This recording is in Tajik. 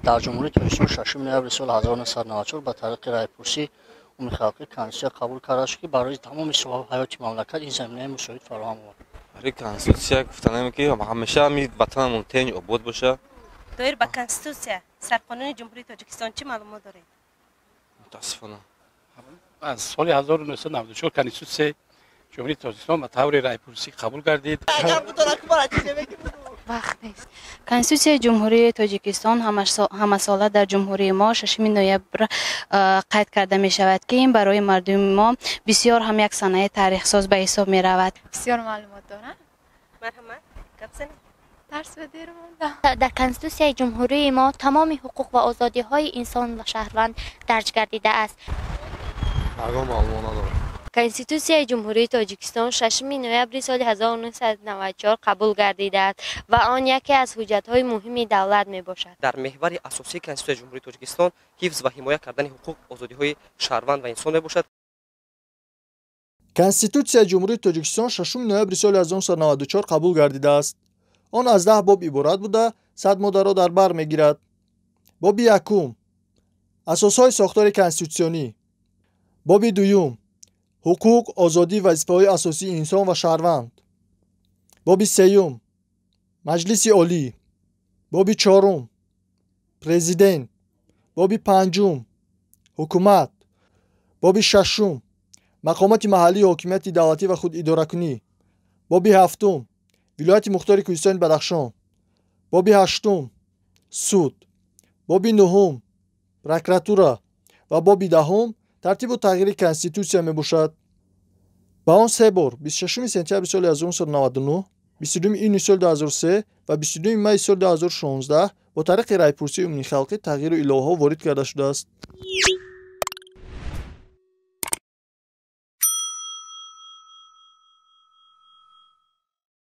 Дар Ҷумҳурии Тоҷикистон 6 ноябри соли 1994 ба тариқи раъйпурсии умумихалқӣ Конститутсия қабул карда шуд, ки барои тамоми соҳаҳои ҳаёти мамлакат ин заминаи мусоид фароҳам овард. Барои Конститутсия гуфтанам, ки ҳамеша ҳами ватанамон тинч, обод боша. Доир ба Конститутсия, сарқонуни Ҷумҳурии Тоҷикистон, чӣ маълумот доред? Мутаассифона. Аз соли 1994 Конститутсияи Ҷумҳурии Тоҷикистон ба таври раъйпурсӣ қабул гардид. Вақт нест. Конститутсияи Ҷумҳурии Тоҷикистон ҳамасола дар ҷумҳурии мо 6 ноябр қайд карда мешавад, ки ин барои мардуми мо бисёр ҳам як санаи таърихсоз ба ҳисоб меравад. Бисёр маълумот дорам. Марҳамат, гап занед. Дарс ба дер мондам. Дар Конститутсияи ҷумҳурии мо тамоми ҳуқуқ ва озодиҳои инсон ва шаҳрванд дарҷ гардидааст. Ягон маълумот надорам. Конститутсияи Ҷумҳурии Тоҷикистон 6 ноябри соли 1994 қабул гардидааст ва он яке аз ҳуҷҷатҳои муҳими давлат мебошад. Дар меҳвари асосии Конститутсияи Ҷумҳурии Тоҷикистон ҳифз ва ҳимоя кардани ҳуқуқ, озодиҳои шаҳрванд ва инсон мебошад. Конститутсияи Ҷумҳурии Тоҷикистон 6 ноябри соли 1994 қабул гардидааст. Он аз 10 боб иборат буда, 100 моддаро дар бар мегирад. Боби якум: асосҳои сохтори конститутсионӣ. Боби дуюм: ҳуқуқ, озодӣ, вазифаҳои асосии инсон ва шаҳрванд. Боби сеюм: Маҷлиси Олӣ. Боби чорум: Президент. Боби панҷум: ҳукумат. Боби шашум: мақомоти маҳаллии ҳокимияти давлатӣ ва худидоракунӣ. Боби ҳафтум: Вилояти Мухтори Кӯҳистони Бадахшон. Боби ҳаштум: суд. Боби нуҳум: прокуратура ва боби 10-ум тартибу тағйири Конститутсия мебошад. Ба он се бор: 26 сентябри соли 1999, 22 июни соли 2003 ва 22 майи соли 2016 бо тариқи раъйпурсии умумихалқӣ тағйиру иловаҳо ворид карда шудааст.